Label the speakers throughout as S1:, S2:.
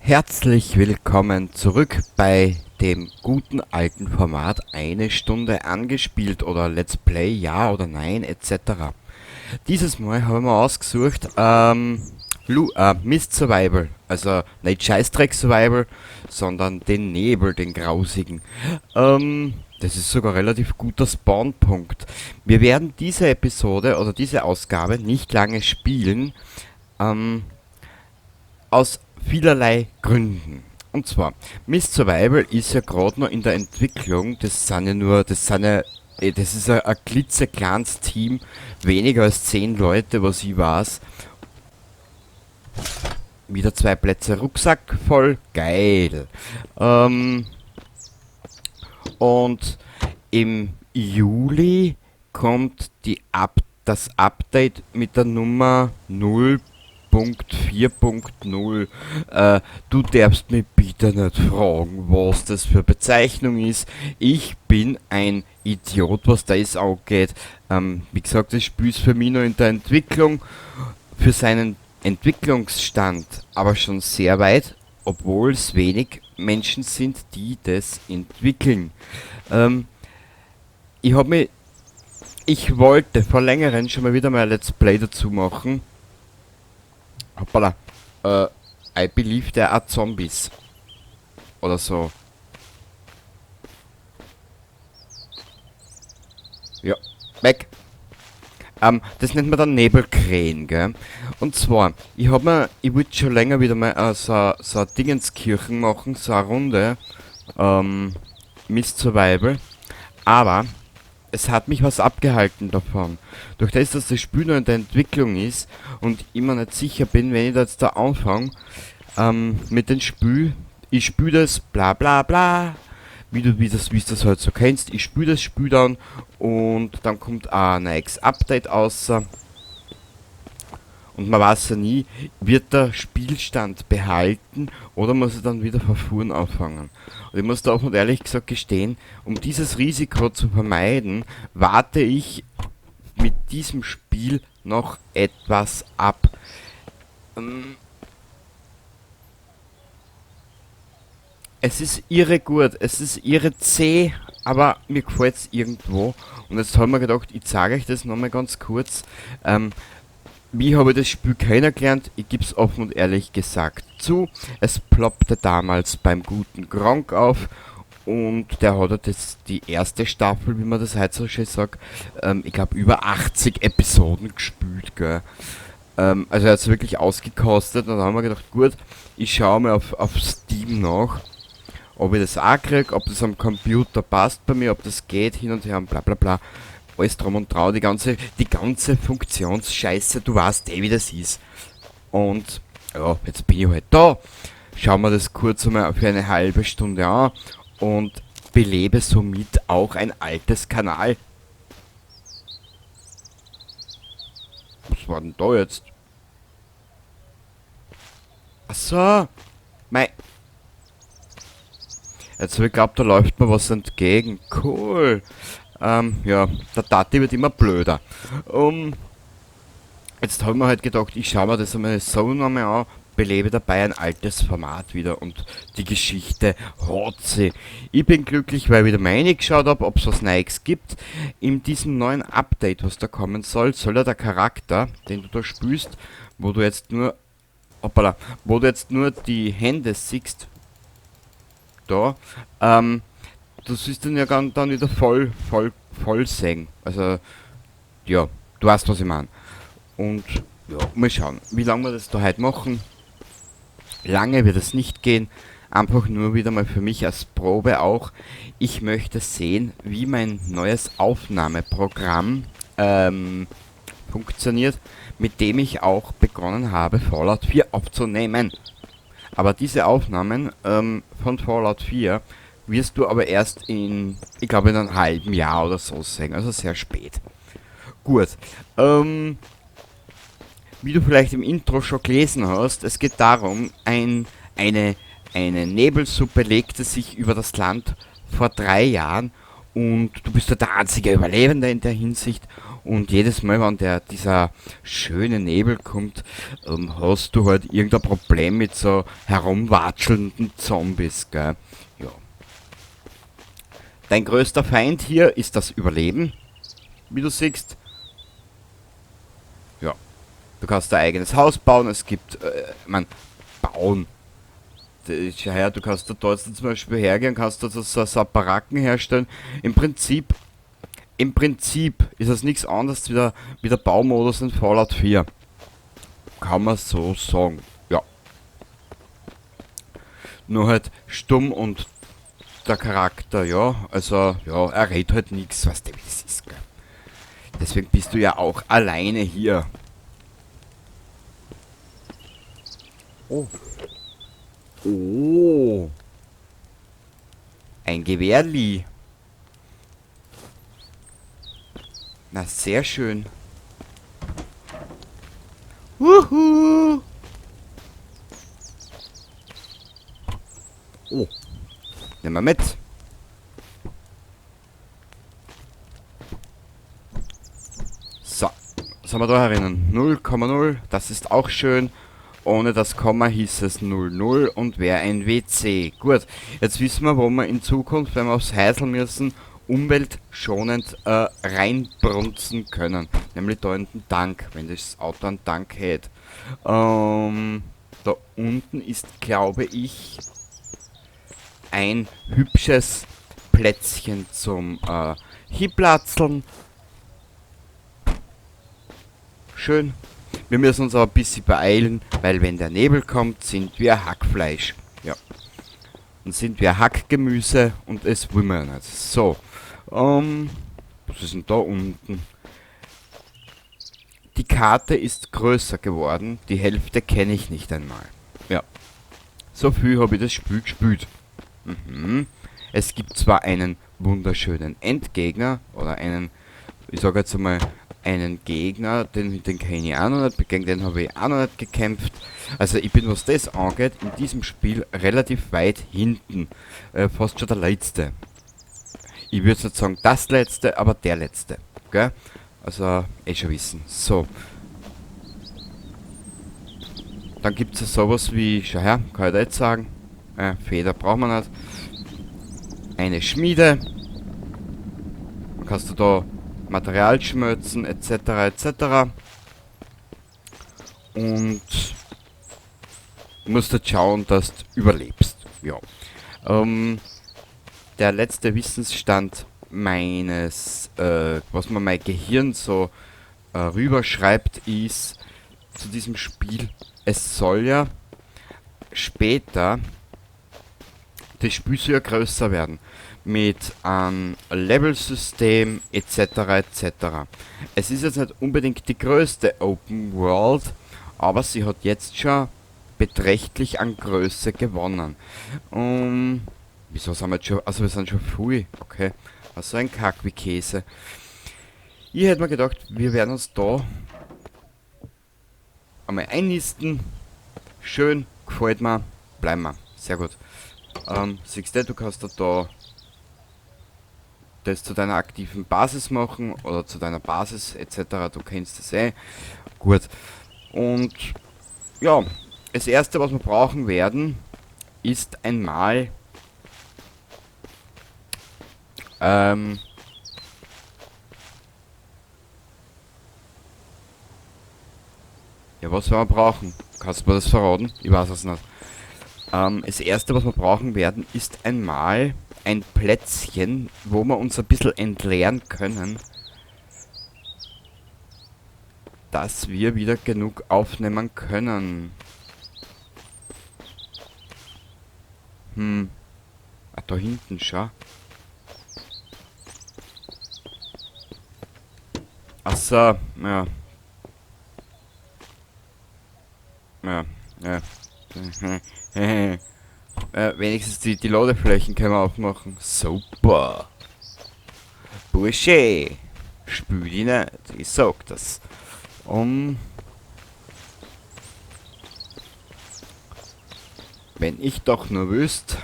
S1: Herzlich willkommen zurück bei dem guten alten Format eine Stunde angespielt oder Let's Play, ja oder nein etc. Dieses Mal haben wir ausgesucht Mist Survival, also nicht Scheißdreck Survival, sondern den Nebel, den grausigen. Das ist sogar relativ guter Spawnpunkt. Wir werden diese Episode oder diese Ausgabe nicht lange spielen, aus vielerlei Gründen. Und zwar, Mist Survival ist ja gerade noch in der Entwicklung, das sind ja nur, das sind ja, das ist ein klitzekleines Team, weniger als 10 Leute, was ich weiß. Wieder 2 Plätze Rucksack voll, geil. Und im Juli kommt das Update mit der Nummer 0.4.0. Du darfst mich bitte nicht fragen, was das für Bezeichnung ist. Ich bin ein Idiot, was das angeht. Wie gesagt, das Spiel ist für mich noch in der Entwicklung, für seinen Entwicklungsstand aber schon sehr weit, obwohl es wenig Menschen sind, die das entwickeln. Ich wollte vor längerem schon mal wieder mal ein Let's Play dazu machen. Hoppala. I believe there are zombies. Oder so. Ja, weg. Das nennt man dann Nebelkrähen, gell? Und zwar, ich wollte schon länger wieder mal so eine Dingenskirchen machen, so eine Runde, Mist Survival. Aber es hat mich was abgehalten davon. Durch das, dass das Spiel noch in der Entwicklung ist und ich mir nicht sicher bin, wenn ich da jetzt da anfange, mit dem Spiel, ich spiele das bla bla bla, wie du das halt so kennst, ich spiele das Spiel dann und dann kommt ein neues Update raus. Und man weiß ja nie, wird der Spielstand behalten oder muss er dann wieder von vorn anfangen. Und ich muss da offen und ehrlich gesagt gestehen, um dieses Risiko zu vermeiden, warte ich mit diesem Spiel noch etwas ab. Es ist irre gut, es ist irre zäh, aber mir gefällt's irgendwo. Und jetzt haben wir gedacht, ich zeige euch das nochmal ganz kurz. Wie habe ich das Spiel kennengelernt? Ich geb's offen und ehrlich gesagt zu. Es ploppte damals beim guten Gronkh auf und der hat ja das, die erste Staffel, wie man das heute so schön sagt, ich glaub über 80 Episoden gespielt, gell? Also er hat's wirklich ausgekostet und dann haben wir gedacht, gut, ich schau mal auf Steam nach, ob ich das auch krieg, ob das am Computer passt bei mir, ob das geht, hin und her und bla bla bla. Alles drum und dran, die ganze Funktionsscheiße, du weißt eh, wie das ist. Und ja, jetzt bin ich halt da, schauen wir das kurz einmal für eine halbe Stunde an und belebe somit auch ein altes Kanal. Was war denn da jetzt? Ach so, mei. Jetzt hab ich geglaubt, da läuft mir was entgegen. Cool. Ja, der Tati wird immer blöder. Jetzt hab ich mir halt gedacht, ich schau mir das einmal so nochmal an, belebe dabei ein altes Format wieder und die Geschichte hat sie. Ich bin glücklich, weil ich wieder mal reingeschaut hab, ob's was Neues gibt. In diesem neuen Update, was da kommen soll, soll ja der Charakter, den du da spielst, wo du jetzt nur, hoppala, wo du jetzt nur die Hände siehst, da, du siehst den ja dann wieder voll sehen. Also, ja, du weißt, was ich mein. Und, ja, mal schauen, wie lange wir das da heute machen. Lange wird es nicht gehen. Einfach nur wieder mal für mich als Probe auch. Ich möchte sehen, wie mein neues Aufnahmeprogramm funktioniert, mit dem ich auch begonnen habe, Fallout 4 aufzunehmen. Aber diese Aufnahmen von Fallout 4 wirst du aber erst in, ich glaube, in einem halben Jahr oder so sehen, also sehr spät. Gut, wie du vielleicht im Intro schon gelesen hast, es geht darum, eine Nebelsuppe legte sich über das Land vor 3 Jahren und du bist ja der einzige Überlebende in der Hinsicht Und jedes Mal, wenn dieser schöne Nebel kommt, hast du halt irgendein Problem mit so herumwatschelnden Zombies, gell? Ja. Dein größter Feind hier ist das Überleben, wie du siehst. Ja. Du kannst dein eigenes Haus bauen, es gibt, ich mein, bauen. Schau her, du kannst da jetzt zum Beispiel hergehen, kannst da so Baracken herstellen. Im Prinzip ist das nichts anderes wie der Baumodus in Fallout 4. Kann man so sagen, ja. Nur halt stumm und der Charakter, ja, also, ja, er redet halt nix, weißt du, wie das ist, gell. Deswegen bist du ja auch alleine hier. Oh. Oh. Ein Gewehrli. Na, sehr schön. Wuhu. Oh. Nehmen wir mit. So. Was haben wir da herinnen? 0,0. Das ist auch schön. Ohne das Komma hieß es 0,0 und wäre ein WC. Gut, jetzt wissen wir, wo wir in Zukunft, wenn wir aufs Häusl müssen, umweltschonend reinbrunzen können. Nämlich da in den Tank, wenn das Auto einen Tank hätte. Da unten ist, glaube ich, ein hübsches Plätzchen zum Hinplatzeln. Schön. Wir müssen uns aber ein bisschen beeilen, weil wenn der Nebel kommt, sind wir Hackfleisch. Ja. Dann sind wir Hackgemüse und es wollen wir nicht. So. Was ist denn da unten? Die Karte ist größer geworden. Die Hälfte kenne ich nicht einmal. Ja. So viel habe ich das Spiel gespielt. Es gibt zwar einen wunderschönen Endgegner oder einen, ich sag jetzt einmal, einen Gegner, den kenne ich auch noch nicht, gegen den habe ich auch noch nicht gekämpft. Also ich bin, was das angeht, in diesem Spiel relativ weit hinten. Fast schon der Letzte. Ich würde nicht sagen das Letzte, aber der Letzte. Gell? Also, eh schon wissen. So. Dann gibt's ja sowas wie, schau her, kann ich da jetzt sagen. Feder braucht man nicht. Eine Schmiede. Dann kannst du da Material schmelzen, et cetera, et cetera. Und musst halt schauen, dass du überlebst. Ja. Der letzte Wissensstand meines, was mir mein Gehirn so rüberschreibt, ist zu diesem Spiel, es soll ja später, das Spiel soll ja größer werden, mit einem Level-System et cetera et cetera. Es ist jetzt nicht unbedingt die größte Open World, aber sie hat jetzt schon beträchtlich an Größe gewonnen. Wieso sind wir jetzt schon, also wir sind schon früh, okay. Also ein Kack wie Käse. Ich hätte mir gedacht, wir werden uns da einmal einnisten. Schön, gefällt mir. Bleiben wir. Sehr gut. Siehst du, du kannst da das zu deiner aktiven Basis machen oder zu deiner Basis et cetera. Du kennst das eh. Gut. Das erste, was wir brauchen werden, ist einmal ja, was werden wir brauchen? Kannst du mir das verraten? Ich weiß es nicht. Das erste, was wir brauchen werden, ist einmal ein Plätzchen, wo wir uns ein bisschen entleeren können, dass wir wieder genug aufnehmen können. Ah, da hinten, schau. Ach so, ja. Ja, ja. Wenigstens die Ladeflächen können wir aufmachen. Super. Bursche. Spül dich nicht. Ich sag das. Wenn ich doch nur wüsste.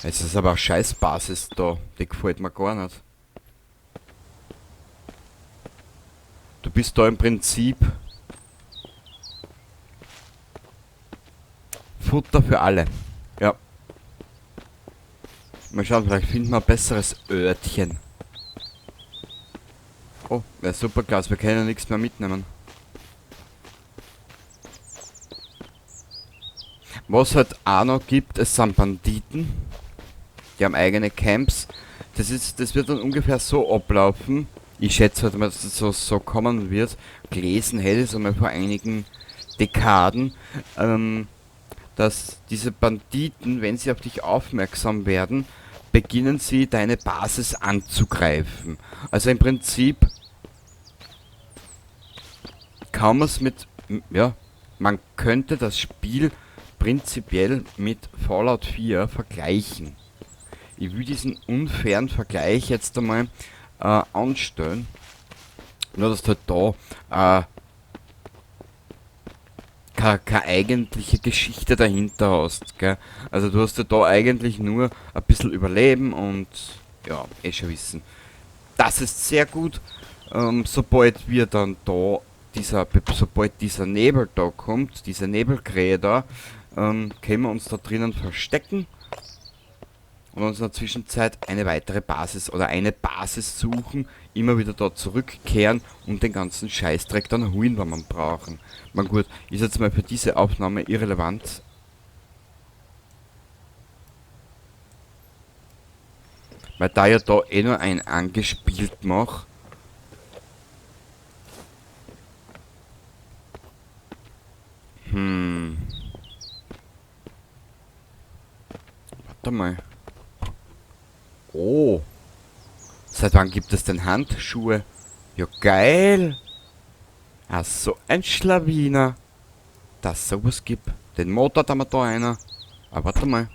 S1: Es ist aber eine Scheißbasis da. Die gefällt mir gar nicht. Du bist da im Prinzip Futter für alle. Ja. Mal schauen, vielleicht finden wir ein besseres Örtchen. Oh, ja, super klasse, wir können ja nichts mehr mitnehmen. Was halt auch noch gibt, es sind Banditen. Die haben eigene Camps. Das wird dann ungefähr so ablaufen. Ich schätze halt mal, dass das so kommen wird. Gelesen hätte ich es einmal vor einigen Dekaden, dass diese Banditen, wenn sie auf dich aufmerksam werden, beginnen sie, deine Basis anzugreifen. Also im Prinzip kann man's mit, ja, man könnte das Spiel prinzipiell mit Fallout 4 vergleichen. Ich will diesen unfairen Vergleich jetzt einmal anstellen. Nur, dass du halt da keine eigentliche Geschichte dahinter hast, gell? Also du hast ja da eigentlich nur ein bisschen Überleben und ja, eh schon wissen. Das ist sehr gut. Sobald wir dann da dieser, sobald dieser Nebel da kommt, diese Nebelkrähe da, können wir uns da drinnen verstecken und uns in der Zwischenzeit eine weitere Basis oder eine Basis suchen, immer wieder da zurückkehren und den ganzen Scheißdreck dann holen, wenn wir brauchen. Man gut, ist jetzt mal für diese Aufnahme irrelevant. Weil da ja da eh nur ein angespielt mach. Warte mal. Oh. Seit wann gibt es denn Handschuhe? Ja, geil. Ach so, ein Schlawiner. Dass es sowas gibt. Den Motor da haben wir da einer. Ah, warte mal.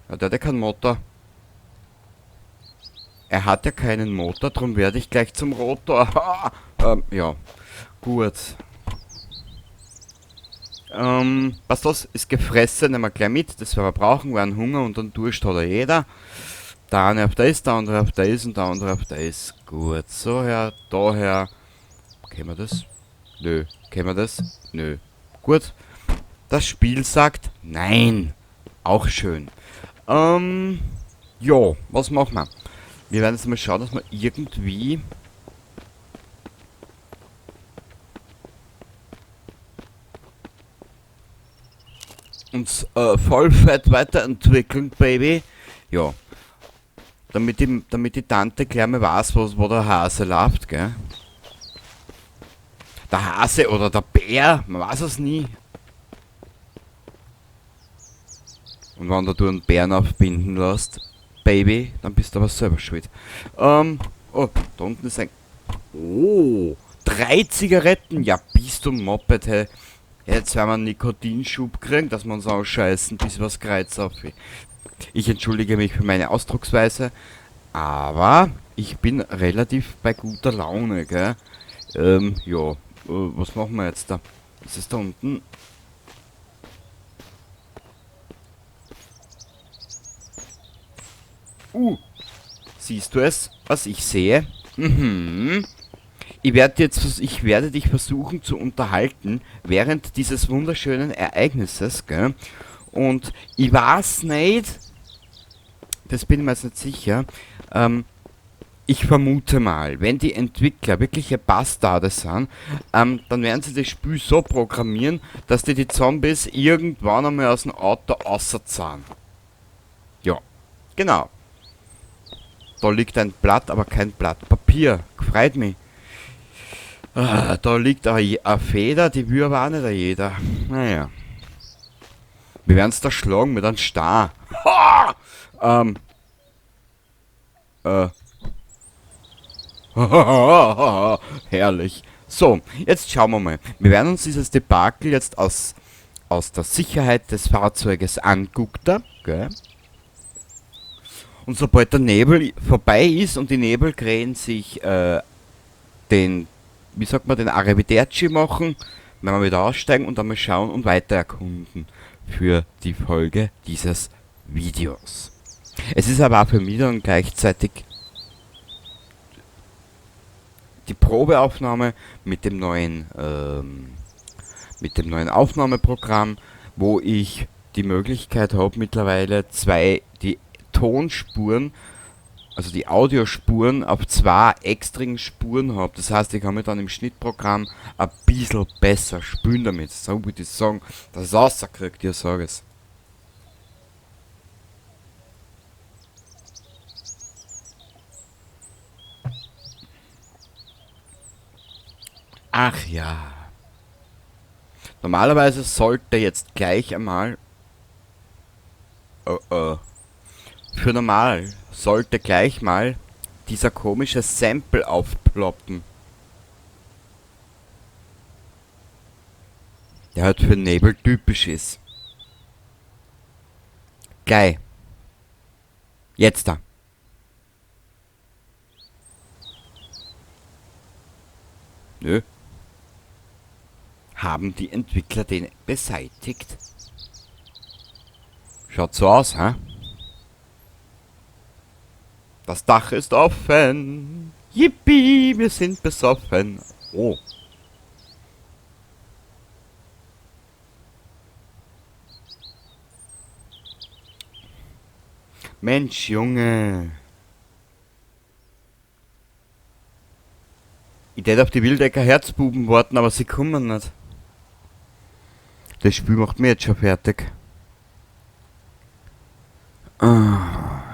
S1: Ja, der hat ja keinen Motor. Er hat ja keinen Motor, drum werde ich gleich zum Rotor. Ja. Gut. Was das ist gefressen, nehmen wir gleich mit. Das werden wir brauchen, weil einen Hunger und einen Durst hat ja jeder. Der eine auf der ist, der andere auf der ist und der andere auf der ist. Gut, so her, daher. Kennen wir das? Nö. Kennen wir das? Nö. Gut. Das Spiel sagt nein. Auch schön. Jo, was machen wir? Wir werden jetzt mal schauen, dass wir irgendwie uns voll fett weiterentwickeln, Baby. Ja. Damit die Tante gleich mal weiß, wo der Hase läuft, gell? Der Hase oder der Bär, man weiß es nie. Und wenn du einen Bären aufbinden lässt, Baby, dann bist du aber selber schuld. Oh, da unten ist ein... Oh, 3 Zigaretten. Ja, bist du Moped, hey. Jetzt werden wir einen Nikotinschub kriegen, dass wir uns ausscheißen, bis was Kreuz auf. Ich entschuldige mich für meine Ausdrucksweise, aber ich bin relativ bei guter Laune, gell? Ja, was machen wir jetzt da? Ist es da unten? Siehst du es, was ich sehe? Mhm. Ich werde dich versuchen zu unterhalten während dieses wunderschönen Ereignisses, gell? Und ich weiß nicht, das bin ich mir jetzt nicht sicher, ich vermute mal, wenn die Entwickler wirkliche Bastarde sind, dann werden sie das Spiel so programmieren, dass die Zombies irgendwann einmal aus dem Auto außerzahlen. Ja, genau. Da liegt ein Blatt, aber kein Blatt Papier. Freut mich. Ah, da liegt eine Feder, die will aber auch nicht jeder. Naja. Wir werden's da schlagen mit einem Star. Ha! Herrlich. So, jetzt schauen wir mal. Wir werden uns dieses Debakel jetzt aus der Sicherheit des Fahrzeuges angucken. Gell? Und sobald der Nebel vorbei ist und die Nebelkrähen sich den, wie sagt man, den Arrivederci machen, werden wir wieder aussteigen und dann mal schauen und weiter erkunden. für die Folge dieses Videos. Es ist aber auch für mich dann gleichzeitig die Probeaufnahme mit dem neuen Aufnahmeprogramm, wo ich die Möglichkeit habe, mittlerweile die Tonspuren, also die Audiospuren auf 2 extra Spuren hab. Das heißt, ich kann mich dann im Schnittprogramm ein bisschen besser spülen damit. So würde ich sagen, dass es rauskriegt, ich sag es. Ach ja. Normalerweise sollte jetzt gleich einmal... Oh, oh. Für normal sollte gleich mal dieser komische Sample aufploppen. Der halt für Nebel typisch ist. Geil. Jetzt da. Nö. Haben die Entwickler den beseitigt? Schaut so aus, hä? Das Dach ist offen. Yippie, wir sind besoffen. Oh. Mensch, Junge. Ich tät auf die Wildecker Herzbuben warten, aber sie kommen nicht. Das Spiel macht mir jetzt schon fertig. Ah.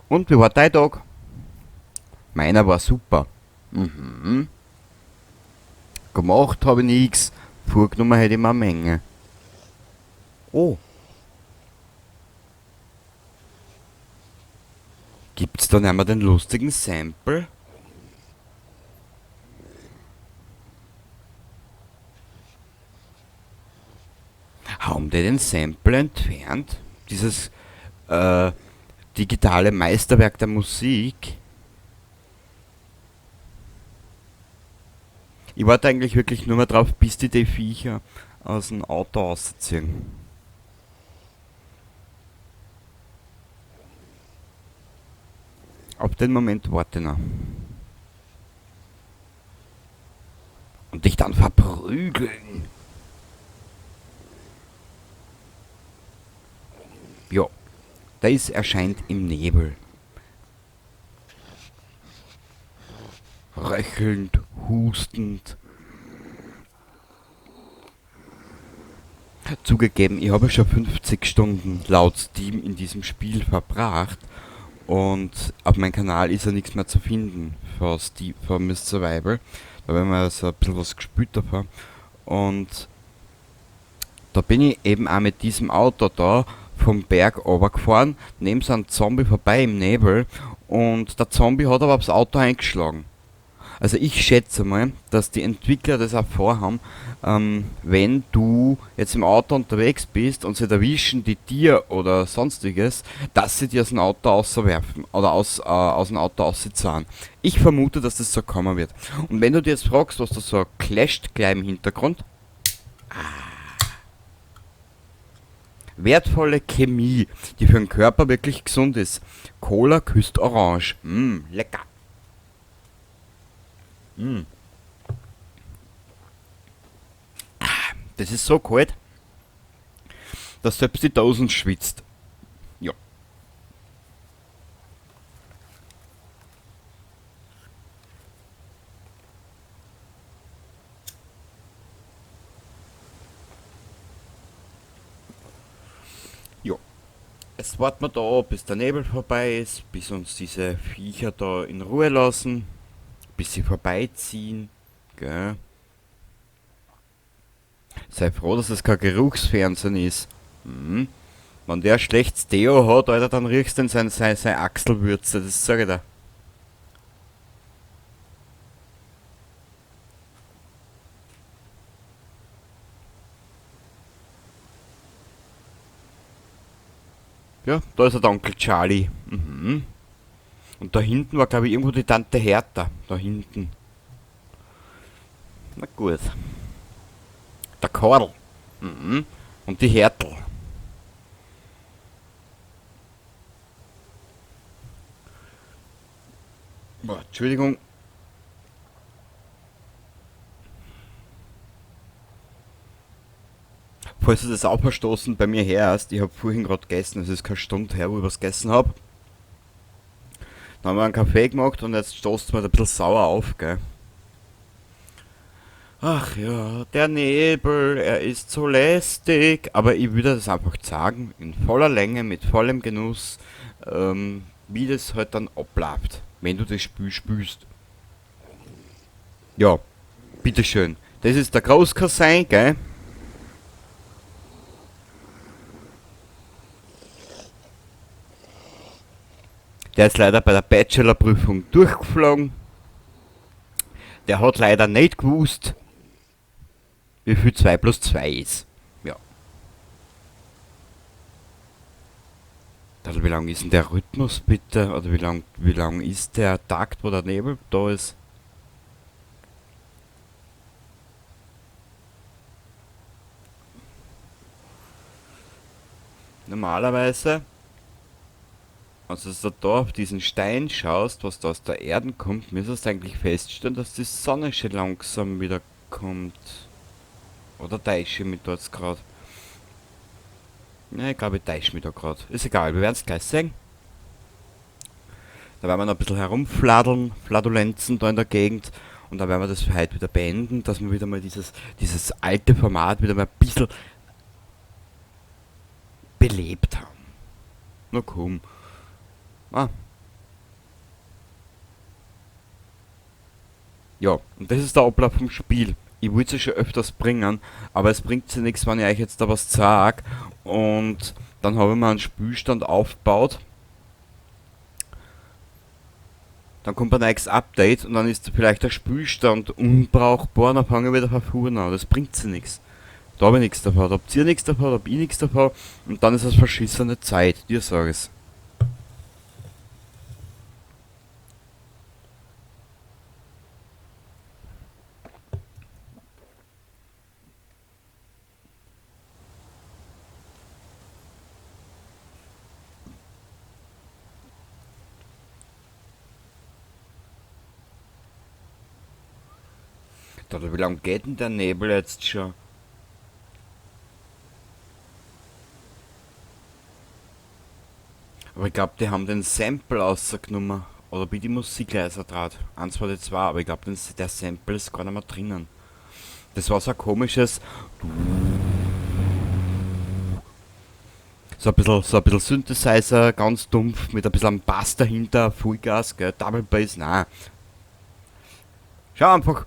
S1: Und wie war dein Tag? Meiner war super. Gemacht habe ich nix. Vorgenommen hätte ich mir eine Menge. Oh. Gibt's da nicht mehr den lustigen Sample? Haben die den Sample entfernt? Dieses digitale Meisterwerk der Musik? Ich warte eigentlich wirklich nur mehr drauf, bis die Viecher aus dem Auto rausziehen. Auf den Moment warte ich noch. Und dich dann verprügeln. Jo, das erscheint im Nebel. Röchelnd, hustend. Zugegeben, ich habe schon 50 Stunden laut Steam in diesem Spiel verbracht. Und auf meinem Kanal ist ja nichts mehr zu finden von Steam, von Mist Survival. Da haben wir so ein bisschen was gespielt davon. Und da bin ich eben auch mit diesem Auto da vom Berg runtergefahren, neben so einem Zombie vorbei im Nebel, und der Zombie hat aber aufs Auto eingeschlagen. Also ich schätze mal, dass die Entwickler das auch vorhaben, wenn du jetzt im Auto unterwegs bist und sie erwischen die Tier oder sonstiges, dass sie dir aus dem Auto rauswerfen oder aus dem Auto rauszahlen. Ich vermute, dass das so kommen wird. Und wenn du dir jetzt fragst, was da so clasht gleich im Hintergrund, wertvolle Chemie, die für den Körper wirklich gesund ist. Cola küsst Orange. Lecker. Das ist so kalt, dass selbst die Dosen schwitzt. Ja. Ja. Jetzt warten wir da, bis der Nebel vorbei ist, bis uns diese Viecher da in Ruhe lassen, bis sie vorbeiziehen, gell? Sei froh, dass es kein Geruchsfernsehen ist. Wenn der schlechtes Deo hat, Alter, dann riechst du in seine Achselwürze, das sag ich dir. Ja, da ist der Onkel Charlie. Und da hinten war, glaube ich, irgendwo die Tante Hertha. Da hinten. Na gut. Der Karl. Mhm. Und die Hertl. Boah, Entschuldigung. Falls du das Aufstoßen bei mir hörst, ich hab vorhin grad gegessen, es ist keine Stunde her, wo ich was gegessen hab. Dann haben wir einen Kaffee gemacht und jetzt stoßt mir ein bisschen sauer auf, gell. Ach ja, der Nebel, er ist so lästig. Aber ich würde das einfach sagen, in voller Länge, mit vollem Genuss, wie das halt dann abläuft, wenn du das Spiel spielst. Ja, bitteschön. Das ist der Großcousin, gell? Der ist leider bei der Bachelorprüfung durchgeflogen. Der hat leider nicht gewusst, wie viel 2 plus 2 ist. Ja. Also wie lang ist denn der Rhythmus bitte? Oder wie lang ist der Takt, wo der Nebel da ist? Normalerweise, also wenn du da auf diesen Stein schaust, was da aus der Erde kommt, müsstest du eigentlich feststellen, dass die Sonne schon langsam wieder kommt. Oder täusche ich mich da jetzt grad? Ne, ich glaube, ich täusche mich da grad. Ist egal, wir werden's gleich sehen. Da werden wir noch ein bisschen herumfladeln, fladulenzen da in der Gegend. Und dann werden wir das für heute wieder beenden, dass wir wieder mal dieses alte Format wieder mal ein bisschen belebt haben. Na komm. Ah. Ja, und das ist der Ablauf vom Spiel. Ich wollte es ja schon öfters bringen, aber es bringt ja nichts, wenn ich euch jetzt da was sag. Und dann habe ich mir einen Spielstand aufgebaut. Dann kommt ein neues Update und dann ist vielleicht der Spielstand unbrauchbar und dann fange ich wieder von vorne an. Das bringt ja nichts. Da hab ich nichts davon, da habt ihr nichts davon, da hab ich nichts davon. Und dann ist das verschissene Zeit, dir sag ich's. Da, wie lange geht denn der Nebel jetzt schon? Aber ich glaub, die haben den Sample rausgenommen. Oder wie die Musik leiser trat. 1, 2, 2, aber ich glaub, der Sample ist gar nicht mehr drinnen. Das war so ein komisches... So ein bisschen Synthesizer, ganz dumpf, mit ein bisschen einem Bass dahinter, Vollgas, gell, Double Bass, nein. Schau einfach,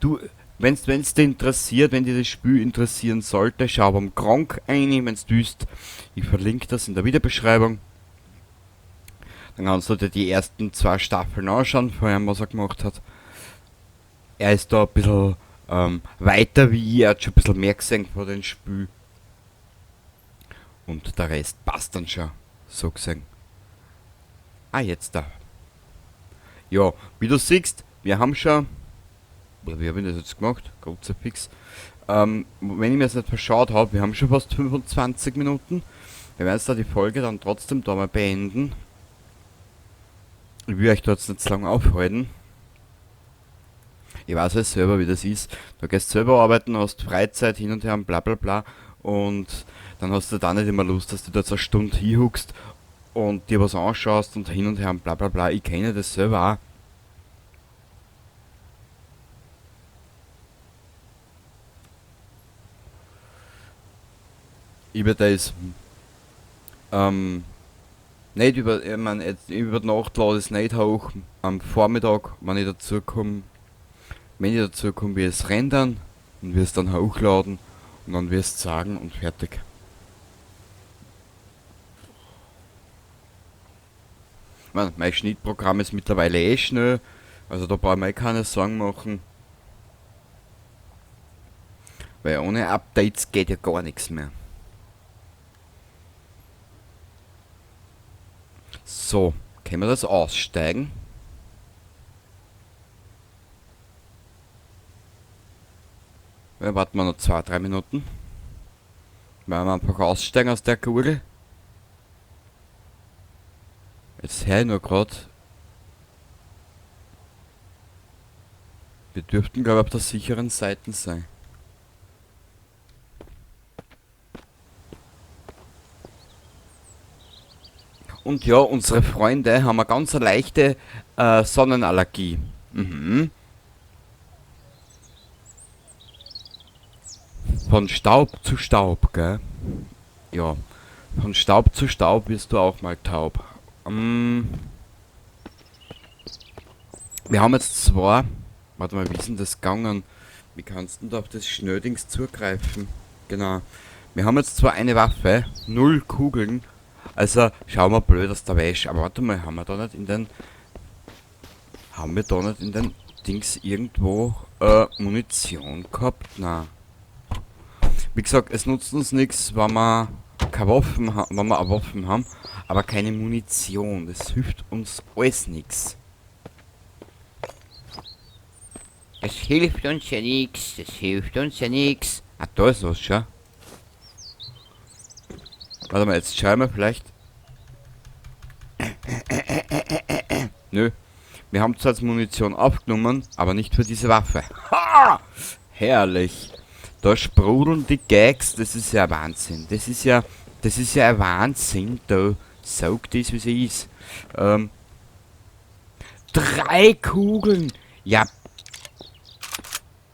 S1: du, wenn's dich interessiert, wenn dir das Spiel interessieren sollte, schau beim Gronkh rein, wenn's du willst. Ich verlinke das in der Videobeschreibung. Dann kannst du dir die ersten 2 Staffeln anschauen, vor allem was er gemacht hat. Er ist da ein bisschen weiter wie ich, er hat schon ein bisschen mehr gesehen von dem Spiel. Und der Rest passt dann schon, so gesehen. Ah, jetzt da. Ja, wie du siehst, wir haben schon... Oder wie hab ich das jetzt gemacht? Kruzifix. Wenn ich mir das nicht verschaut hab, wir haben schon fast 25 Minuten. Wir werden jetzt da die Folge dann trotzdem da mal beenden. Ich will euch da jetzt nicht zu lange aufhalten. Ich weiß ja selber, wie das ist. Du gehst selber arbeiten, hast Freizeit hin und her und bla bla bla. Und dann hast du da nicht immer Lust, dass du da jetzt eine Stunde hinhuckst und dir was anschaust und hin und her und bla bla bla. Ich kenne das selber auch. Über das nicht über, ich mein, jetzt über die Nacht lade ich es nicht hoch, am Vormittag, wenn ich dazu komm, wenn ich dazu komm, wir es rendern und wir es dann hochladen und dann wirst du sagen und fertig. Ich mein, mein Schnittprogramm ist mittlerweile eh schnell, also da brauche ich mir eh keine Sorgen machen. Weil ohne Updates geht ja gar nichts mehr. So, Können wir das aussteigen? Ja, warten wir noch 2-3 Minuten. Werden wir einfach aussteigen aus der Kugel. Jetzt hör ich nur grad. Wir dürften, glaub ich, auf der sicheren Seite sein. Und ja, unsere Freunde haben eine ganz leichte Sonnenallergie. Von Staub zu Staub, gell? Ja. Von Staub zu Staub wirst du auch mal taub. Wir haben jetzt zwar... Warte mal, wie ist denn das gegangen? Wie kannst du denn da auf das Schnödings zugreifen? Genau. Wir haben jetzt zwar eine Waffe, 0 Kugeln. Also, schauen wir blöd aus der Wäsche. Aber warte mal, haben wir da nicht in den... Haben wir da nicht in den Dings irgendwo Munition gehabt? Nein. Wie gesagt, es nutzt uns nix, wenn wir keine Waffen wenn wir Waffen haben, aber keine Munition. Das hilft uns alles nix. Das hilft uns ja nix, das hilft uns ja nix. Ah, da ist was schon. Warte mal, jetzt schauen wir vielleicht. Nö. Wir haben zwar jetzt Munition aufgenommen, aber nicht für diese Waffe. Ha! Herrlich. Da sprudeln die Gags, das ist ja Wahnsinn. Das ist ja ein Wahnsinn, da saugt das, wie sie ist. 3 Kugeln! Ja,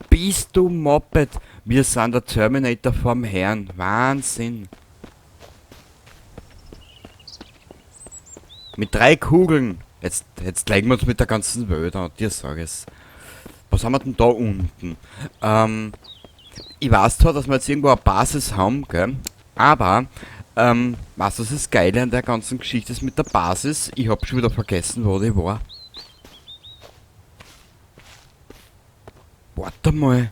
S1: bist du Moped? Wir sind der Terminator vom Herrn. Wahnsinn. Mit 3 Kugeln. Jetzt legen wir uns mit der ganzen Welt an, dir sag ich's. Was haben wir denn da unten? Ich weiß zwar, dass wir jetzt irgendwo eine Basis haben, gell? Aber, weißt du, was das Geile an der ganzen Geschichte ist mit der Basis? Ich hab schon wieder vergessen, wo die war. Warte mal.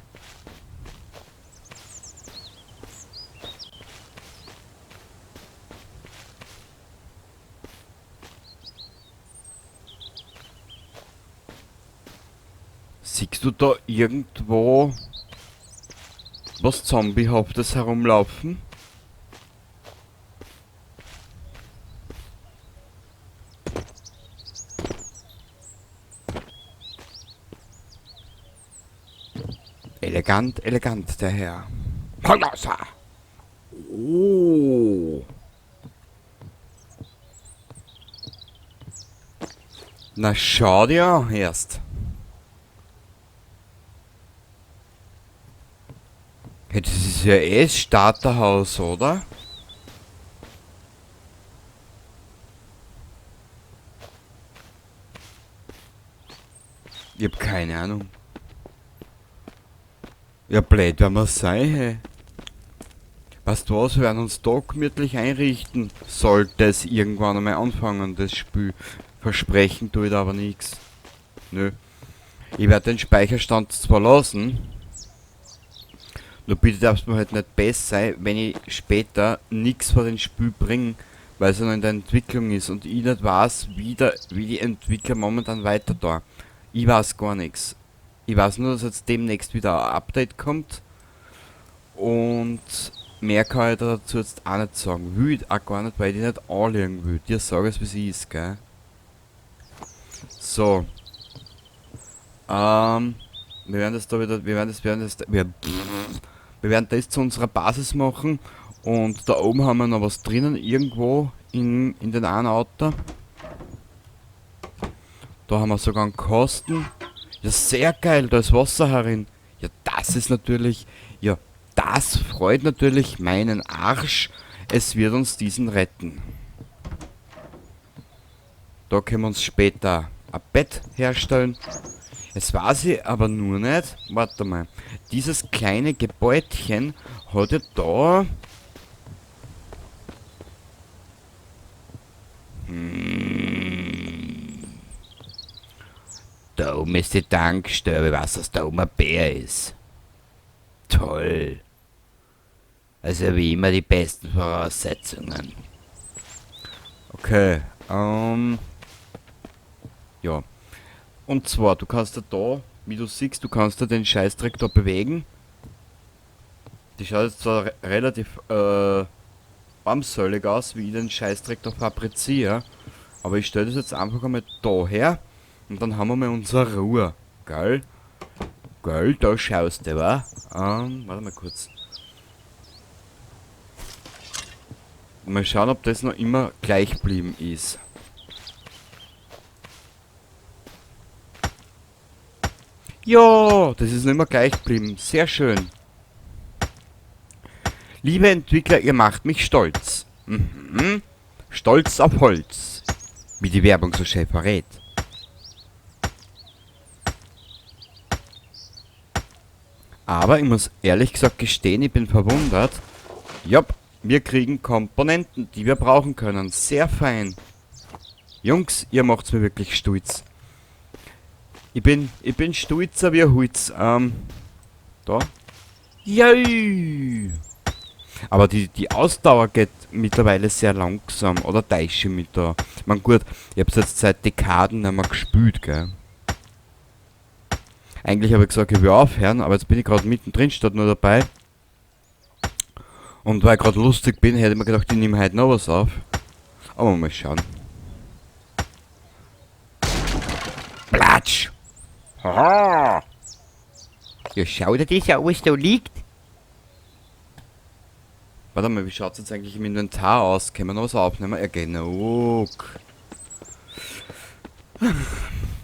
S1: Siehst du da irgendwo was Zombiehaftes herumlaufen? Elegant, elegant, der Herr. Hallosa! Oh! Na schau dir an, erst. Hey, das ist ja eh das Starterhaus, oder? Ich hab keine Ahnung. Ja, blöd werden wir sein, hey. Weißt du was, wir werden uns da gemütlich einrichten. Sollte es irgendwann einmal anfangen, das Spiel. Versprechen tue ich da aber nix. Nö. Ich werd den Speicherstand zwar lassen. Nur bitte darfst du mir halt nicht besser sein, wenn ich später nix vor dem Spiel bringe, weil es ja noch in der Entwicklung ist und ich nicht weiß, wie die Entwickler momentan weiter da. Ich weiß gar nix. Ich weiß nur, dass jetzt demnächst wieder ein Update kommt. Und mehr kann ich dazu jetzt auch nicht sagen. Will ich auch gar nicht, weil ich die nicht anlegen will. Dir sag es, wie es ist, gell? So. Wir werden das da wieder, wir werden das, wir werden das, wir, wir werden das zu unserer Basis machen. Und da oben haben wir noch was drinnen, irgendwo in den einen Auto. Da haben wir sogar einen Kasten. Ja, sehr geil, da ist Wasser herin. Ja, das ist natürlich, ja, das freut natürlich meinen Arsch. Es wird uns diesen retten. Da können wir uns später ein Bett herstellen. Es weiß ich aber nur nicht. Warte mal. Dieses kleine Gebäudchen hat ja da... Da oben ist die Tankstelle, ich weiß, dass da oben ein Bär ist. Toll. Also wie immer die besten Voraussetzungen. Okay, Ja. Und zwar, du kannst da, wie du siehst, du kannst da den Scheißdreck da bewegen. Die schaut jetzt zwar relativ armselig aus, wie ich den Scheißdreck da fabriziere, aber ich stelle das jetzt einfach einmal da her und dann haben wir mal unsere Ruhe. Geil? Geil, da schaust du, wa? Warte mal kurz. Mal schauen, ob das noch immer gleich geblieben ist. Ja, das ist noch immer gleich geblieben. Sehr schön. Liebe Entwickler, ihr macht mich stolz. Mhm. Stolz auf Holz. Wie die Werbung so schön verrät. Aber ich muss ehrlich gesagt gestehen, ich bin verwundert. Jopp, wir kriegen Komponenten, die wir brauchen können. Sehr fein. Jungs, ihr macht's mir wirklich stolz. Ich bin stolzer wie ein Holz. Da. Joi! Aber die Ausdauer geht mittlerweile sehr langsam. Oder täusche ich mich da? Ich mein, gut, ich hab's jetzt seit Dekaden nicht mehr gespielt, gell? Eigentlich habe ich gesagt, ich will aufhören, aber jetzt bin ich gerade mittendrin, statt nur dabei. Und weil ich gerade lustig bin, hätte ich mir gedacht, ich nehme heute noch was auf. Aber mal schauen. Platsch! Haha! Ja, schau dir das an, was da liegt. Warte mal, wie schaut's jetzt eigentlich im Inventar aus? Können wir noch was aufnehmen? Ja, genug.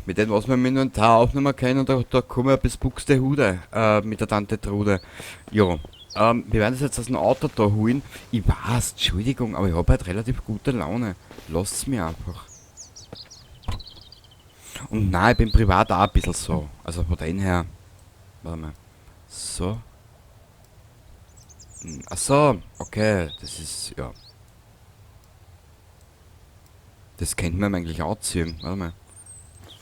S1: Mit dem, was wir im Inventar aufnehmen können, da kommen wir bis Buxtehude, mit der Tante Trude. Ja, wir werden das jetzt aus dem Auto da holen. Ich weiß, Entschuldigung, aber ich hab halt relativ gute Laune. Lasst's mir einfach. Und nein, ich bin privat auch ein bisschen so. Also von dem her. Warte mal. So. Ach so, okay, das ist, ja. Das könnte man eigentlich auch ziehen. Warte mal.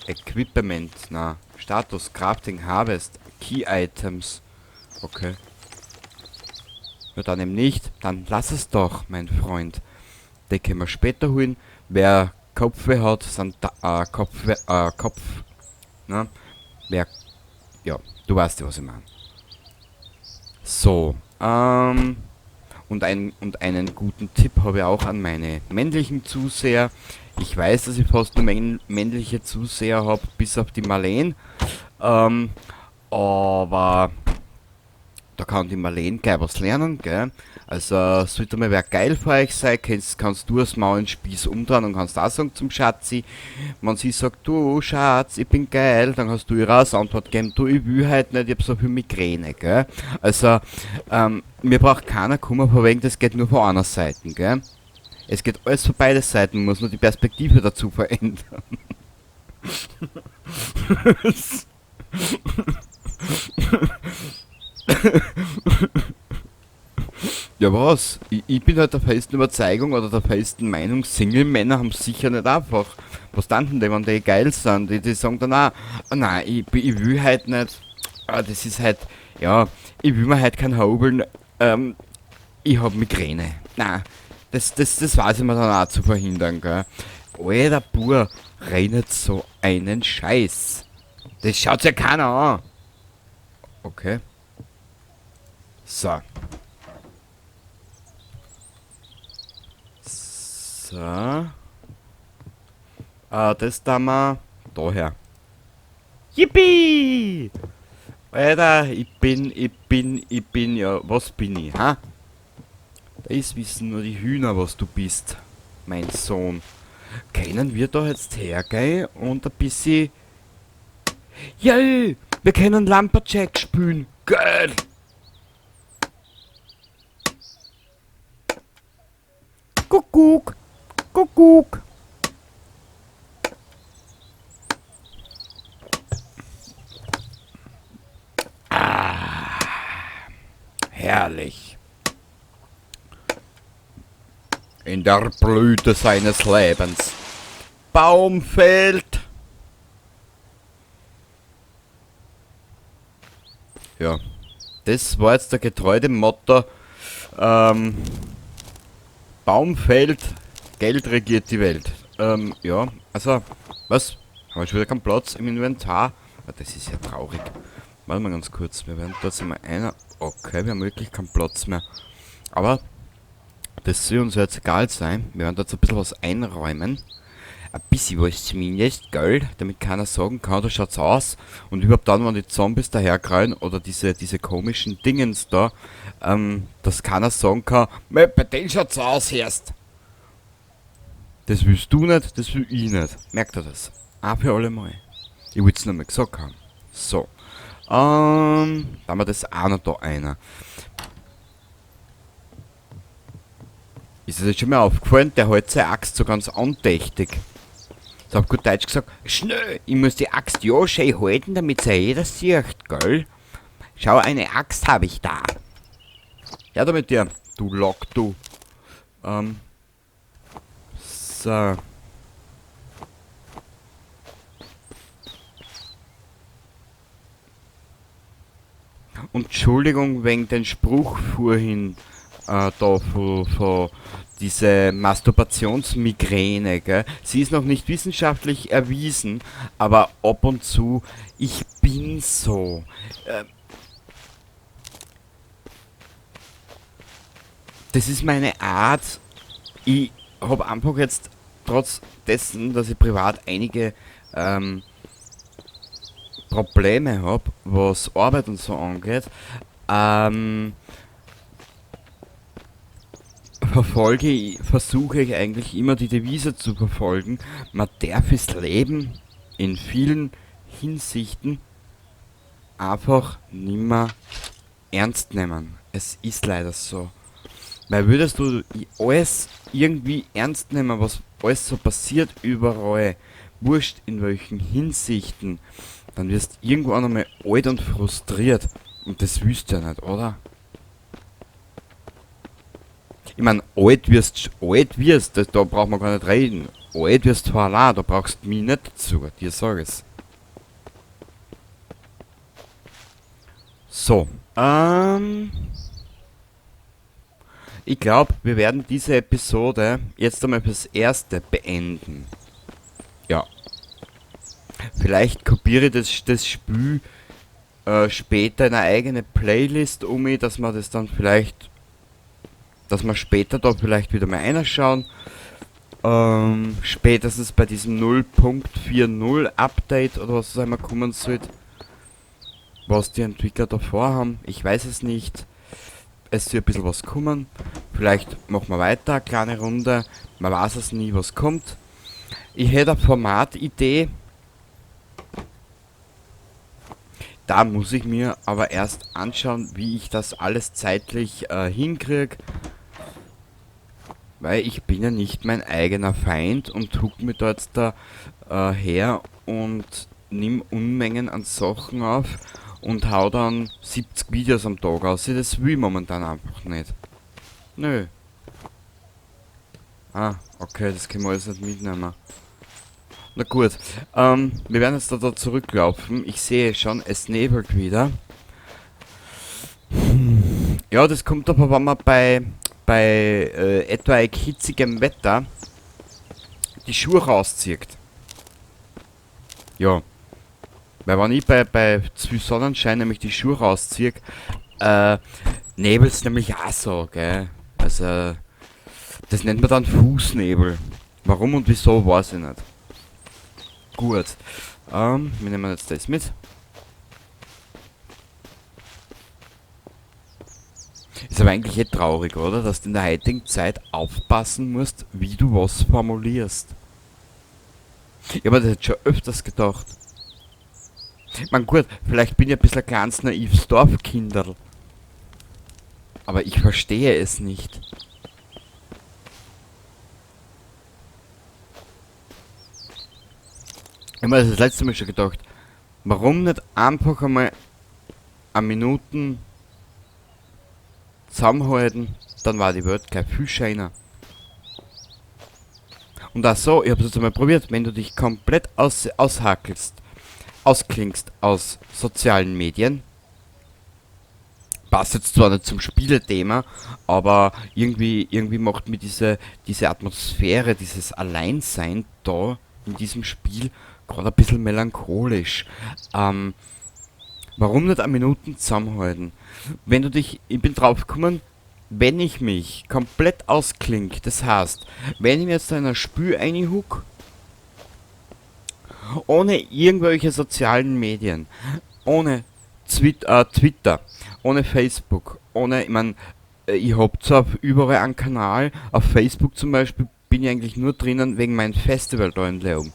S1: Equipment, na. Status, Crafting, Harvest, Key Items. Okay. Ja, dann eben nicht. Dann lass es doch, mein Freund. Den können wir später holen. Wer Kopfweh hat, sind da, Kopfweh, Kopf, ne? Wer, ja, du weißt ja, was ich meine. So, und einen guten Tipp habe ich auch an meine männlichen Zuseher. Ich weiß, dass ich fast nur männliche Zuseher hab, bis auf die Marleen. Aber da kann die Marleen gleich was lernen, gell? Also, sollte mal wer geil für euch sein, kannst du das Maul in den Spieß umdrehen und kannst auch sagen zum Schatzi. Wenn sie sagt, du Schatz, ich bin geil, dann hast du ihr auch Antwort gegeben, du, ich will halt nicht, ich hab so viel Migräne, gell? Also, mir braucht keiner kommen, von wegen, das geht nur von einer Seite, gell? Es geht alles von beiden Seiten, man muss nur die Perspektive dazu verändern. Ja was? Ich bin halt der festen Überzeugung oder der festen Meinung, Single-Männer haben sicher nicht einfach. Was dann denn die, wenn die geil sind? Die sagen dann auch, oh nein, ich will halt nicht, ah, das ist halt, ja, ich will mir halt kein Hobeln, ich hab Migräne. Nein, das weiß ich mir dann auch zu verhindern, gell. Alter Bur, redet so einen Scheiß. Das schaut ja keiner an. Okay. So. So. Das da mal daher. Yippie! Alter, ich bin, ja, was bin ich, ha? Das wissen nur die Hühner, was du bist, mein Sohn. Können wir da jetzt hergehen und ein bisschen... Ja, wir können Lumberjack spielen. Geil! Kuckuck! Kuckuck! Ah, herrlich. In der Blüte seines Lebens. Baum fällt. Ja, das war jetzt der getreue Motto. Baum fällt, Geld regiert die Welt. Ja, also, was? Haben wir schon wieder keinen Platz im Inventar? Ah, das ist ja traurig. Warte mal ganz kurz. Wir werden dort mal einer. Okay, wir haben wirklich keinen Platz mehr. Aber das soll uns jetzt egal sein. Wir werden dort so ein bisschen was einräumen. Ein bisschen was zumindest, gell? Damit keiner sagen kann, da schaut's aus. Und überhaupt dann, wenn die Zombies daherkrallen oder diese komischen Dingens da, dass keiner sagen kann, bei denen schaut's aus, erst. Das willst du nicht, das will ich nicht. Merkt ihr das? Auch für alle Mal. Ich will's nur mal gesagt haben. So. Da haben wir das auch noch da einer. Ist das jetzt schon mal aufgefallen? Der hält seine Axt so ganz andächtig. So auf gut Deutsch gesagt, schnell, ich muss die Axt ja schön halten, damit sie jeder sieht, gell? Schau, eine Axt habe ich da. Ja, da mit dir, du Lock, du. So. Und Entschuldigung wegen den Spruch vorhin da von diese Masturbationsmigräne, gell? Sie ist noch nicht wissenschaftlich erwiesen, aber ab und zu, ich bin so. Das ist meine Art. Ich hab einfach jetzt, trotz dessen, dass ich privat einige Probleme hab, was Arbeit und so angeht, versuche ich eigentlich immer die Devise zu verfolgen, man darf das Leben in vielen Hinsichten einfach nimmer ernst nehmen. Es ist leider so. Weil würdest du alles irgendwie ernst nehmen, was alles so passiert überall, wurscht in welchen Hinsichten, dann wirst du irgendwann einmal alt und frustriert. Und das willst du ja nicht, oder? Ich mein, alt wirst, das, da braucht man gar nicht reden. Alt wirst du allein, da brauchst du mich nicht dazu, dir sag ich's. So, ich glaub, wir werden diese Episode jetzt einmal fürs Erste beenden. Ja. Vielleicht kopiere ich das Spiel später in eine eigene Playlist um mich, dass man das dann vielleicht, dass wir später da vielleicht wieder mal reinschauen. Spätestens bei diesem 0.40 Update oder was es einmal kommen sollte. Was die Entwickler da vorhaben, ich weiß es nicht. Es soll ein bisschen was kommen. Vielleicht machen wir weiter, eine kleine Runde. Man weiß es nie, was kommt. Ich hätte eine Formatidee. Da muss ich mir aber erst anschauen, wie ich das alles zeitlich hinkrieg. Weil ich bin ja nicht mein eigener Feind und huck mir da jetzt da her und nimm Unmengen an Sachen auf und hau dann 70 Videos am Tag aus. Das will ich momentan einfach nicht. Nö. Ah, okay, das können wir alles nicht mitnehmen. Na gut, wir werden jetzt da zurücklaufen. Ich sehe schon, es nebelt wieder. Ja, das kommt aber, wenn man bei etwaig hitzigem Wetter die Schuhe rauszieht. Ja. Weil wenn ich bei zu viel Sonnenschein nämlich die Schuhe rausziehe, nebelt's nämlich auch so, gell? Also, das nennt man dann Fußnebel. Warum und wieso, weiß ich nicht. Gut. Wir nehmen jetzt das mit. Ist aber eigentlich eh traurig, oder? Dass du in der heutigen Zeit aufpassen musst, wie du was formulierst. Ich hab mir das jetzt schon öfters gedacht. Ich mein, gut, vielleicht bin ich ein bisschen ein kleines naives Dorfkinderl. Aber ich verstehe es nicht. Ich hab mir das letzte Mal schon gedacht, warum nicht einfach einmal eine Minuten zusammenhalten, dann war die Welt gleich viel schöner. Und auch so, ich hab's jetzt einmal probiert, wenn du dich komplett ausklingst aus sozialen Medien, passt jetzt zwar nicht zum Spielethema, aber irgendwie macht mir diese Atmosphäre, dieses Alleinsein da in diesem Spiel Gerade ein bisschen melancholisch. Warum nicht eine Minuten zusammenhalten? Wenn du dich, ich bin drauf gekommen, wenn ich mich komplett ausklink, das heißt, wenn ich mir jetzt in ein Spül reinhuck, ohne irgendwelche sozialen Medien, ohne Twitter, ohne Facebook, ohne, ich mein, ich hab zwar überall einen Kanal, auf Facebook zum Beispiel bin ich eigentlich nur drinnen wegen meinem Festival da in Leoben.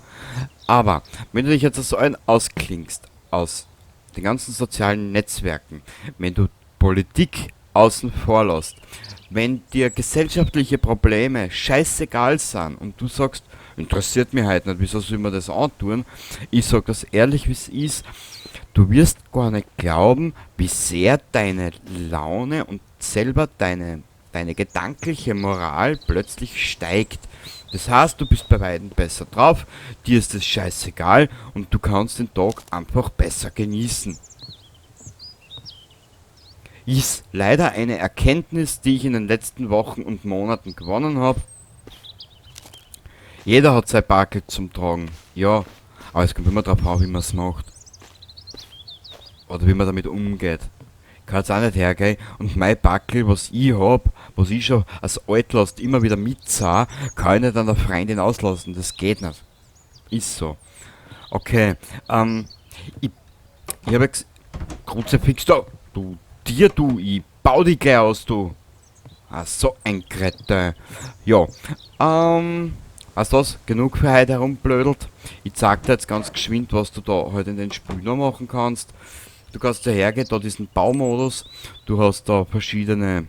S1: Aber, wenn du dich jetzt so ein ausklingst, aus den ganzen sozialen Netzwerken, wenn du Politik außen vor lässt, wenn dir gesellschaftliche Probleme scheißegal sind und du sagst, interessiert mich halt nicht, wieso soll man das antun? Ich sag das ehrlich, wie's ist, du wirst gar nicht glauben, wie sehr deine Laune und selber deine gedankliche Moral plötzlich steigt. Das heißt, du bist bei weitem besser drauf, dir ist es scheißegal und du kannst den Tag einfach besser genießen. Ist leider eine Erkenntnis, die ich in den letzten Wochen und Monaten gewonnen hab. Jeder hat sein Bargeld zum Tragen, ja, aber es kommt immer drauf an, wie man's macht. Oder wie man damit umgeht. Ich kann jetzt auch nicht hergehen und mein Backel, was ich hab, was ich schon als Altlast immer wieder mitzah, kann ich nicht an der Freundin auslassen. Das geht nicht. Ist so. Okay, ich hab jetzt Kruzifix da. Du, dir, du, ich bau dich gleich aus, du. Ah, so ein Kretin. Ja, weißt du was? Genug für heute herumblödelt. Ich zeig dir jetzt ganz geschwind, was du da heute in den Spiel noch machen kannst. Du kannst da hergehen, da diesen Baumodus. Du hast da verschiedene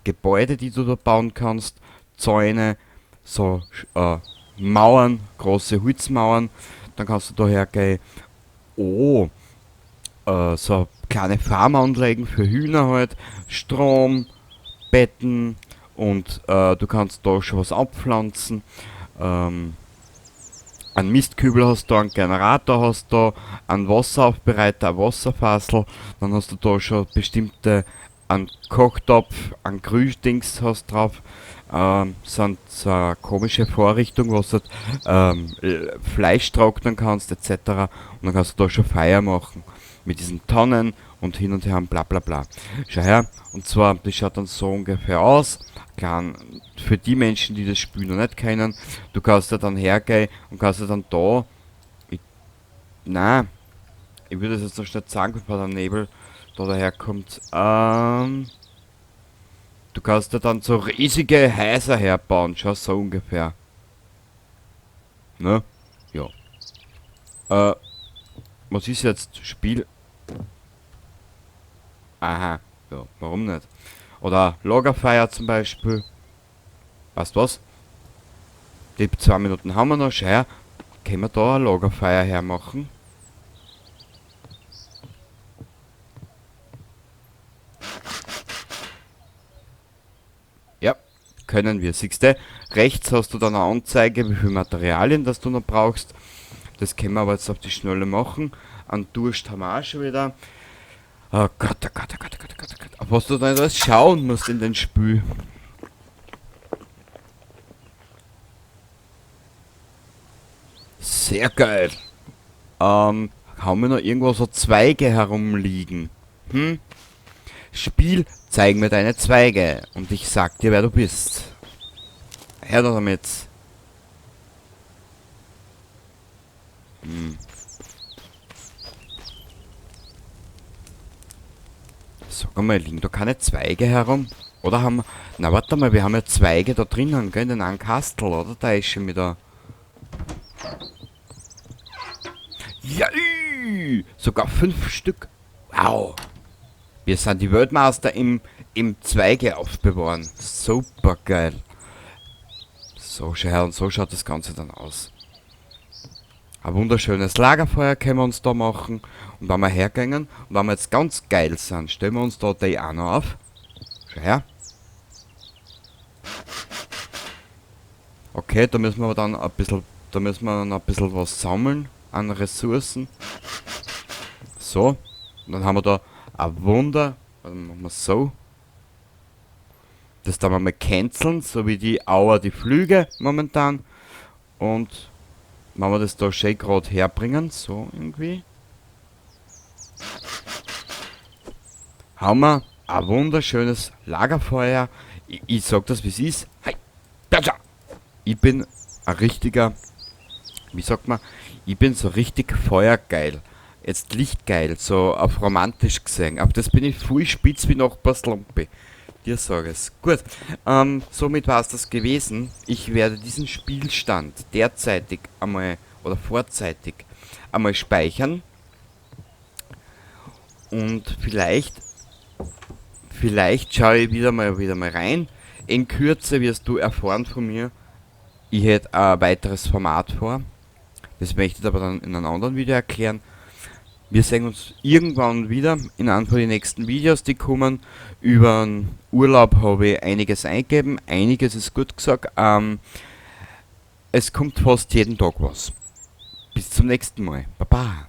S1: Gebäude, die du da bauen kannst. Zäune, so Mauern, große Holzmauern. Dann kannst du da hergehen. Oh, so kleine Farm anlegen für Hühner halt. Strom, Betten und du kannst da schon was abpflanzen. Einen Mistkübel hast du, einen Generator hast du, einen Wasseraufbereiter, ein Wasserfassel, dann hast du da schon bestimmte, einen Kochtopf, einen Gründings hast drauf, sind so eine komische Vorrichtung, wo du halt Fleisch trocknen kannst, et cetera. Und dann kannst du da schon Feuer machen mit diesen Tonnen und hin und her und bla bla bla. Schau her, und zwar, das schaut dann so ungefähr aus. Klein, für die Menschen, die das Spiel noch nicht kennen, du kannst da dann hergehen und kannst da dann da, ich, nein, ich würde das jetzt noch schnell sagen, bevor der Nebel da daherkommt. Du kannst da dann so riesige Häuser herbauen, schau, so ungefähr. Ne? Ja. Was ist jetzt? Spiel? Aha, ja, warum nicht? Oder Lagerfeuer zum Beispiel. Weißt du was? Die 2 Minuten haben wir noch, schau her. Können wir da ein Lagerfeuer hermachen? Ja, können wir. Siehst du? Rechts hast du dann eine Anzeige, wie viel Materialien das du noch brauchst. Das können wir aber jetzt auf die Schnelle machen. An Durst haben wir auch schon wieder. Oh Gott, oh Gott, oh Gott, oh Gott, oh Gott, oh Gott. Auf was du da alles schauen musst in den Spiel. Sehr geil. Haben wir noch irgendwo so Zweige herumliegen? Spiel, zeig mir deine Zweige und ich sag dir, wer du bist. Her da damit. Sag mal, liegen da keine Zweige herum? Oder haben wir... Na, warte mal, wir haben ja Zweige da drinnen, gell? In den einen Kastel, oder? Da ist schon wieder... Ja, sogar 5 Stück. Wow. Wir sind die Weltmeister im Zweige aufbewahren. Super geil. So, schau her, und so schaut das Ganze dann aus. Ein wunderschönes Lagerfeuer können wir uns da machen. Und wenn wir hergehen und wenn wir jetzt ganz geil sind, stellen wir uns da die auch noch auf. Schau her. Okay, da müssen wir aber dann ein bisschen, da müssen wir noch ein bisschen was sammeln an Ressourcen. So. Und dann haben wir da ein Wunder. Dann machen wir so. Das da wir mal canceln, so wie die Auer die Flüge momentan. Und Wenn wir das da schön gerade herbringen, so irgendwie. Haben wir ein wunderschönes Lagerfeuer. Ich sag das, wie es ist. Hey, ich bin ein richtiger, wie sagt man, ich bin so richtig feuergeil. Jetzt lichtgeil, so auf romantisch gesehen. Auf das bin ich voll spitz wie Nachbarslumpi. Dir sag es. Gut, somit war's das gewesen. Ich werde diesen Spielstand derzeitig einmal oder vorzeitig einmal speichern. Und vielleicht schaue ich wieder mal rein. In Kürze wirst du erfahren von mir, ich hätte ein weiteres Format vor. Das möchte ich aber dann in einem anderen Video erklären. Wir sehen uns irgendwann wieder in einem von den nächsten Videos, die kommen. Über den Urlaub habe ich einiges eingegeben, einiges ist gut gesagt. Es kommt fast jeden Tag was. Bis zum nächsten Mal. Baba.